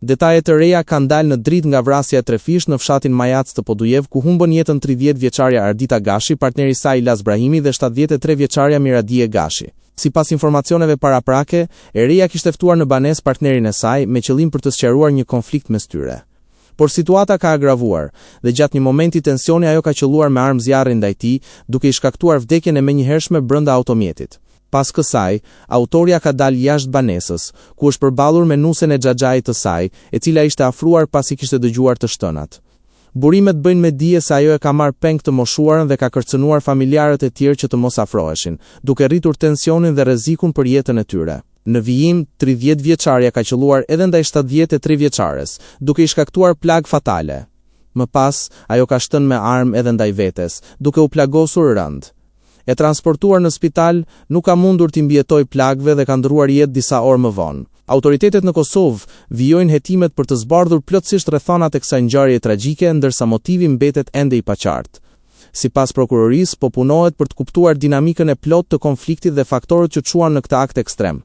Detaje të reja kanë dalë në dritë nga vrasja e trefishtë në fshatin Majac të Podujevë ku humbën jetën 30 vjeçarja Ardita Gashi, partneri i saj Ilaz Brahimi dhe 73 vjeçarja Miradije Gashi. Sipas informacioneve paraprake, e reja kishte ftuar në banesë partnerin e saj, me qëllim për të sqaruar një konflikt mes tyre. Por situata ka agravuar, dhe gjatë një momenti tensioni ajo ka qëlluar me armë zjarri ndaj tij, duke i shkaktuar vdekjen e menjëhershme brenda automjetit. Pas kësaj, autorja ka dalë jashtë banesës, ku është përballur me nusen e xhaxhait të saj, e cila ishte afruar pasi kishte dëgjuar të shtënat. Burimet bëjnë me dije se ajo e ka marrë peng të moshuarën dhe ka kërcënuar familjarët e tjerë që të mos afroheshin, duke rritur tensionin dhe rrezikun për jetën e tyre. Në vijim, 30 vjeçarja ka qëlluar edhe ndaj 73 vjeçares, duke i shkaktuar plagë fatale. Më pas, ajo ka shtënë me armë edhe ndaj vetes, duke u plagosur rëndë. E transportuar në spital, nuk ka mundur t'i mbijetojë plagëve dhe ka ndërruar jetë disa orë më vonë. Autoritetet në Kosovë vijojnë hetimet për të zbardhur plotësisht rrethanat e kësaj ngjarjeje tragjike, ndërsa motivi mbetet ende i paqartë. Sipas prokurorisë, po punohet për të kuptuar dinamikën e plotë të konfliktit dhe faktorët që çuan në këtë akt ekstrem.